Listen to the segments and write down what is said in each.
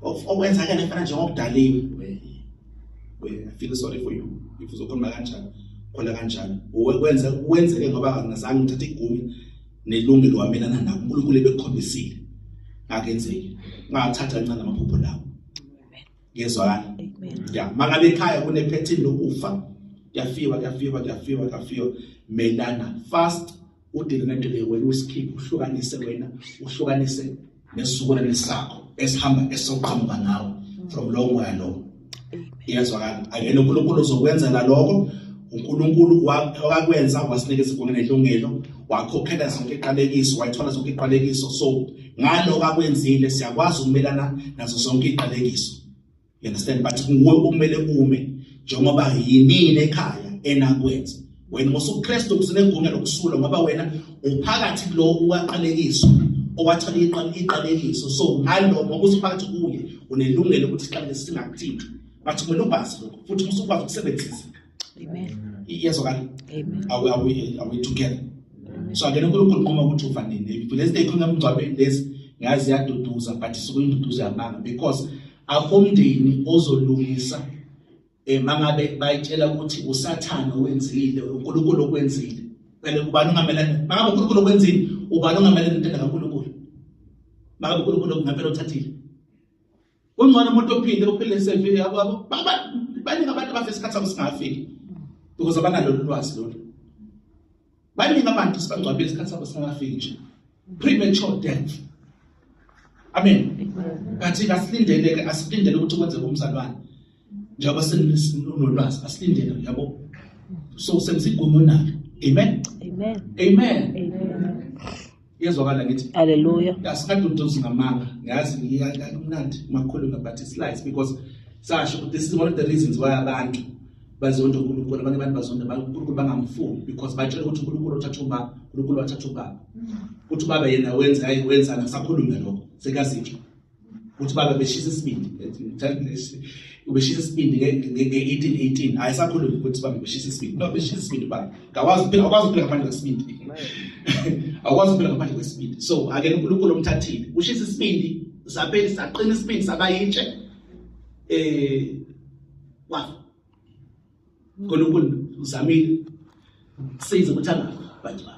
Okwenzakala efana njengokudaliwe. We, I feel sorry for you if uzokhuluma kanjani, khola kanjani. Wenze kwenzeke ngoba angazange ngithathe igunya nelungelo wamelana nako. uNkulunkulu ebekukhombisile. Ngakenzeki. Ngathatha kancane amaphupho lawo. Ngezwakala. Ya, mangabe ekhaya kune pattern lokufa, kuyafiwa, kuyafiwa, kuyafiwa, kuyafiwa. Melana fast, udile nento le wena, usikhiphe, uhlukanise wena, uhlukanise nesizukulwane sakho esihamba esoqhamuka nawe from lowo moya lowo. Iyazwakala. Akena uNkulunkulu uzokwenza nalokho. uNkulunkulu wakwenza, wasinikeza igunya nelungelo, wakhokhela zonke iqalekiso, wayithola zonke iqalekiso. So ngaloko akwenzile siyakwazi ukumelana nazo zonke iqalekiso. You understand? But nguwe okumele ume, njengoba yinini ekhaya enakwenza. Wena ngosuKristu usunegunya lokusula, ngoba wena uphakathi kulo owaqalekiswa, owathola iqalekiso. So ngalo, ngoba usuphakathi kuye, unelungelo ukuthi iqalekiso singakuthinti. But kumele ukwazi lokho futhi usukwazi ukusebenzisa. Amen. Iyezwakala? Amen. Are we together? So akena uNkulunkulu nquma ukuthi ufa nini. Lezi ekhona emngcwabeni lezi, ngazi yaduduza, but isuke induduzo yamanga, because akho umndeni ozolungisa mangabe bayitshela ukuthi uSathane owenzile, uNkulunkulu okwenzile. Phela ubani ongamelana mangabe uNkulunkulu okwenzile? Ubani ongamelana nentando kaNkulunkulu mangabe uNkulunkulu ngempela uthathile? Kungcono umuntu ophile ophile sefe yabo. Baningi abantu abafe isikhathi sabo singafiki because abanalo ulwazi lolu. Baningi abantu sibangcwabile isikhathi sabo singafiki nje, premature death. Amen. Kathi asilindele ke, asilindele ukuthi kwenzeke umzalwane njengoba senolwazi, asilindele, yabo. So senzigunya onalo. Amen. Amen. Amen. Amen. Iyezwakala ngithi? Hallelujah. Asingaduduzi ngamanga. Ngazi kumnandi makhulunywa, but it's lies, because sasho ukuthi this is one of the reasons why abantu bazonda uNkulunkulu. Abanye abantu bazonda uNkulunkulu, bangamfuni, because batshela ukuthi uNkulunkulu uthatha ubaba, uNkulunkulu wathatha ubaba, ukuthi ubaba yena wenza, hayi, wenzana. Kusakhulunywa lokho, sekazitsho ukuthi baba beshisa isibindi, ubeshisa isibindi nge-1818. Hayi, sakhulunywa ukuthi baba beshisa isibindi. No, beshisa isibindi baba ngakwazi ukuphila, awukwazi ukuphila ngaphandle kwesibindi, awukwazi ukuphila ngaphandle kwesibindi. So ake uNkulunkulu omthathile, ushisa isibindi, saphela, saqina isibindi, saba yitshe, wafa. uNkulunkulu uzamile size ukuthi angafa, but wafa.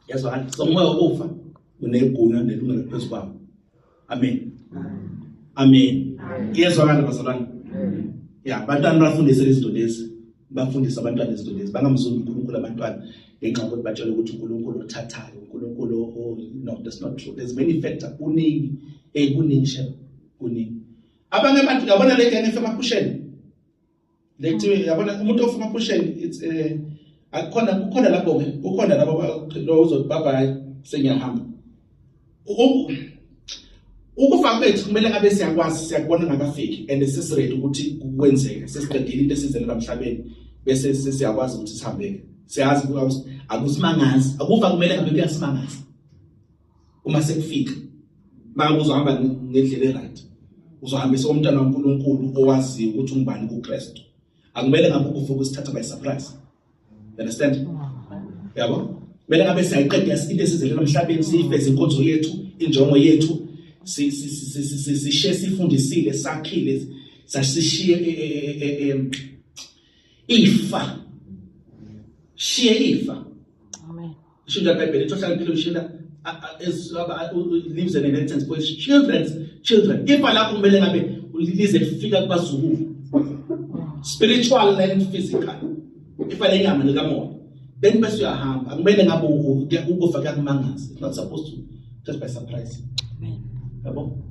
Yazwakala? So umoya wokufa unegunya nelungelo phezu kwawo. Amen, amen. Iyezwakala, bazalwane? Ya, abantwana bafundise izinto lezi, bafundise abantwana izinto lezi, bangamzundi uNkulunkulu abantwana ngenxa yokuthi batshela ukuthi uNkulunkulu othathayo, uNkulunkulu. Oh, no, that's not true. There's many factors, kuningi, kuningi shem, kuningi. Abanye abantu, yabona le genge emaphusheni le kuthiwe, yabona umuntu ofa emaphusheni, it's akukhona, kukhona lapho ke, kukhona lapho lo uzothi, "Bye bye, sengiyahamba." Ukufa kwethu kumele ngabe siyakwazi, siyakubona ngakafiki and sesiready ukuthi kwenzeke, sesiqedile into esizele emhlabeni, bese sesiyakwazi ukuthi sihambeke. Siyazi akusimangazi akufa, kumele ngabe kuyasimangaza uma sekufika. Mangabe uzohamba ngendlela eright, uzohambisa umntwana kaNkulunkulu owaziyo ukuthi ungubani kuKristu, akumele ngabe ukufa kusithatha by surprise. You understand? Yabo, kumele ngabe siyayiqeda into esizelela emhlabeni, siyifeze inkonzo yethu, injongo yethu, sishiye sifundisile, sakhile, sasishiye ifa, shiye ifa. Amen. Isho nje iBhayibheli ithi ohlala impilo ushila leaves an inheritance for his children's children. Ifa lakho kumele ngabe lize lifika kubazukulu, spiritual and physical, ifa lenyama likamoya, then bese uyahamba. Akumele ngabe ukufa kuyakumangaza. It's not supposed to just by surprise. Amen. Yabo.